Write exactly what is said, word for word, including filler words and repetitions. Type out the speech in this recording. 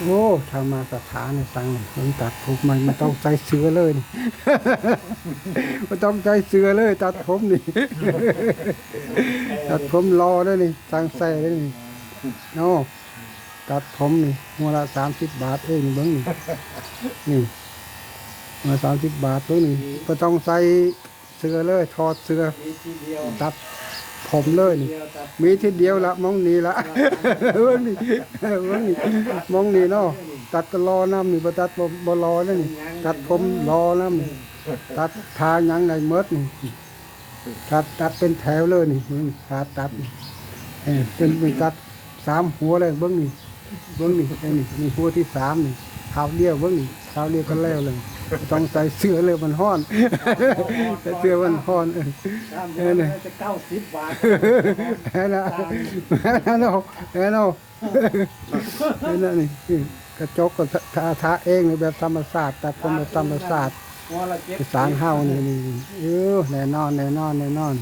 โอ้ ธรรมสถานนี่ตังนี่ ผมตัดผมใหม่ ไม่ต้องใส่เสื้อเลยนี่ ไม่ต้องใส่เสื้อเลย ตัดผมนี่ ตัดผมรอได้นี่ ตังใส่ได้นี่ เนาะ ตัดผมนี่ หัวละสามสิบบาทเอง เบิ่งนี่ นี่ หัวละสามสิบบาท เบิ่งนี่ บ่ต้องใส่เสื้อเลย ถอดเสื้อ มีทีเดียว ตัดผมเลยนี่ มีทีเดียวละ มองนี่ละ เบิ่งนี่ เบิ่งนี่ มองนี่เนาะ ตัดก็รอนำนี่ บ่ตัดบ่ บ่รอแล้วนี่ ตัดผมรอนำนี่ ตัดทาหยังได้หมดนี่ ตัด ตัดเป็นแถวเลยนี่ มึงขาตัดนี่ เออ เป็น เป็นตัดสามหัวเลย เบิ่งนี่ เบิ่งนี่ เออ นี่ นี่หัวที่สามนี่ คราวเดียว เบิ่งนี่ คราวเดียวก็แล้วเลย ต้องใส่เสื้อเลย มันฮ้อน ใส่เสื้อมันฮ้อน เออ เออ นี่ จะเก้าสิบบาท เออ นะ เออ เนาะ เออ เนาะ เออ นี่ นี่ กระจกก็ทา ทาเองนี่ แบบธรรมชาติ ตัดผมแบบธรรมชาติ หัวละเจ็ด อีสานเฮานี่ นี่ เออ แน่นอน แน่นอน แน่นอน